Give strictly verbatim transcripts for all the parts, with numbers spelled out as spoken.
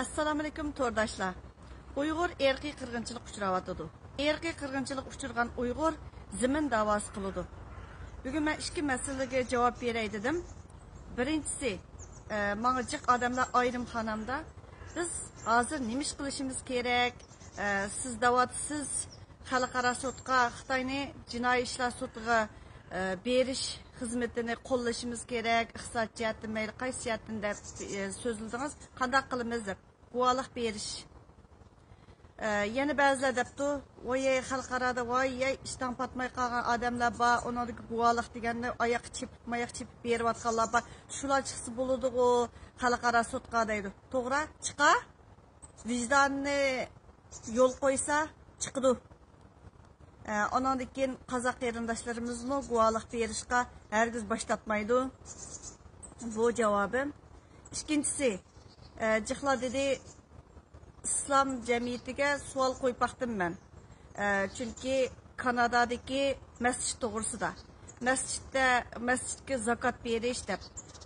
ئەسسالامۇئەلەيكۇم تورداشلار. ئۇيغۇر ئىرقىي قىرغىنچىلىق ئۇچراۋاتىدۇ. ئىرقىي قىرغىنچىلىق ئۇچرىغان ئۇيغۇر زېمىن داۋاسى قىلىدۇ. بۈگۈن مەن ئىككى مەسىلىگە جاۋاب بېرەي دېدىم. بىرىنچىسى، ئە، ماڭا جىق ئادەملەر ئايرىم خانامدا، بىز ھازىر نېمە ئىش قىلىشىمىز كېرەك؟ ئە، سىز دەۋاتىسىز، خەلقئارا سوتقا خىتاينى جىنايى ئىشلار سوتىغا، ئە، بېرىش خىزمىتىنى قوللىشىمىز كېرەك، ئىقتىساد جەھەتتىن مەيلى قايسى جەھەتتىن دەپ، ئە، سۆزلىدىڭىز، قانداق قىلىمىز دەپ، گۇۋاھلىق بېرىش. ئە، يەنە بەزىلەر دەپتۇ، ۋاي، خەلقئارادا، ۋاي، يەي، ئىشتان پاتماي قالغان ئادەملەر بار، ئۇنىڭدىكى گۇۋاھلىق دېگەننى ئاياققا چېپىپ، ماياققا چېپىپ بېرىۋاتقانلار بار، شۇلار چىقسا بولىدىغۇ خەلقئارا سوتقا دەيدۇ. توغرا، چىقا، ۋىجداننى يول قويسا چىقىدۇ. ئە، ئاناندىن كېيىن قازاق قېرىنداشلىرىمىزمۇ گۇۋاھلىق بېرىشقا ھەرگىز باش تارتمايدۇ. بۇ جاۋابىم. ئىككىنچىسى، ئە، جىقلا دېدى، ئىسلام جەمئىيىتىگە سوئال قويۇپ باقتىم مەن. ئە، چۈنكى كانادادىكى مەسچىت توغرىسىدا. مەسچىتتە، مەسچىتكە زاكات بېرىش دەپ،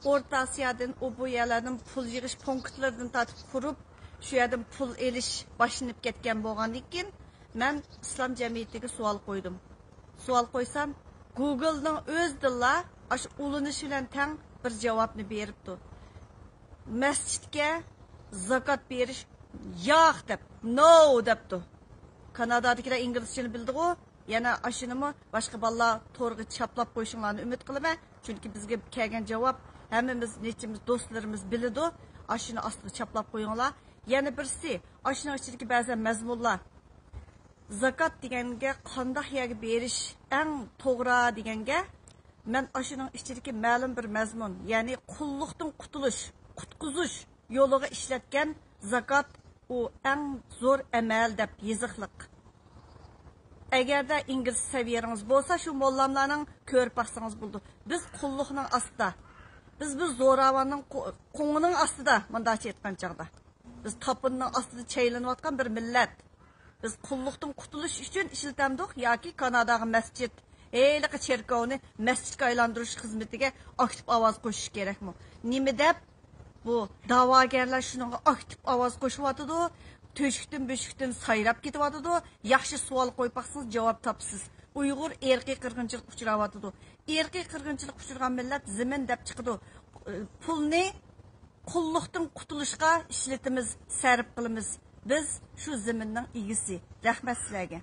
ئورتا ئاسىيادىن، ئۇ بۇ يەرلەردىن پۇل يىغىش پونكىتلىرىدىن تارتىپ قۇرۇپ، شۇ يەردىن پۇل ئېلىش باشلىنىپ كەتكەن بولغاندىن كېيىن، مەن ئىسلام جەمئىيىتىگە سوئال قويدۇم. سوئال قويسام، گۇگلنىڭ ئۆزىدىنلا ئاشۇ ئۇلىنىش بىلەن تەڭ بىر جاۋابنى بېرىپتۇ. مەسچىتكە زاكات بېرىش ياق دەپ، نو دەپتۇ. كانادادىكىلەر ئىنگلىزچىنى بىلىدىغۇ، يەنە ئاشۇنىمۇ باشقا بالىلار تورغا چاپلاپ قويۇشۇڭلارنى ئۈمىد قىلىمەن. چۈنكى بىزگە كەلگەن جاۋاب ھەممىمىز، نەچچىمىز دوستلىرىمىز بىلىدۇ. ئاشۇنى ئاستىغا چاپلاپ قويۇڭلار. يەنە بىرسى، ئاشۇنىڭ ئىچىدىكى بەزى مەزمۇنلار. زاكات دېگەنگە قانداق يەرگە بېرىش ئەڭ توغرا دېگەنگە، مەن ئاشۇنىڭ ئىچىدىكى مەلۇم بىر مەزمۇن، يەنى قۇللۇقتىن قۇتۇلۇش، قۇتقۇزۇش يولىغا ئىشلەتكەن زاكات ئۇ ئەڭ زور ئەمەل دەپ يېزىقلىق. ئەگەردە ئىنگلىز سەۋىيەڭىز بولسا، شۇ موللاملارنىڭ كۆرۈپ باقسىڭىز بولىدۇ. بىز قۇللۇقنىڭ ئاستىدا. بىز بىر زوراۋاننىڭ قو-، قوڭىنىڭ ئاستىدا، مۇنداقچە ئېيتقان چاغدا. بىز تاپىنىنىڭ ئاستىدا چايلىنىۋاتقان بىر مىللەت. بىز قۇللۇقتىن قۇتۇلۇش ئۈچۈن ئىشلىتەمدۇق ياكى كاناداغا مەسچىت، ھېلىقى چېركاۋنى مەسچىتكە ئايلاندۇرۇش خىزمىتىگە ئاكتىپ ئاۋاز قوشۇش كېرەكمۇ؟ نېمە دەپ بۇ دەۋاگەرلەر شۇنىڭغا ئاكتىپ ئاۋاز قوشۇۋاتىدۇ؟ تۆشۈكتىن بۆشۈكتىن سايراپ كېتىۋاتىدۇ. ياخشى سوئال قويۇپ باقسىڭىز، جاۋاب تاپىسىز. ئۇيغۇر ئىرقىي قىرغىنچىلىق ئۇچراۋاتىدۇ. ئىرقىي قىرغىنچىلىق ئۇچرىغان مىللەت زېمىن دەپ چىقىدۇ. پۇلنى قۇللۇقتىن قۇتۇلۇشقا ئىشلىتىمىز، سەرپ قىلىمىز. بىز شۇ زېمىننىڭ ئىگىسى. رەھمەت سىلەرگە.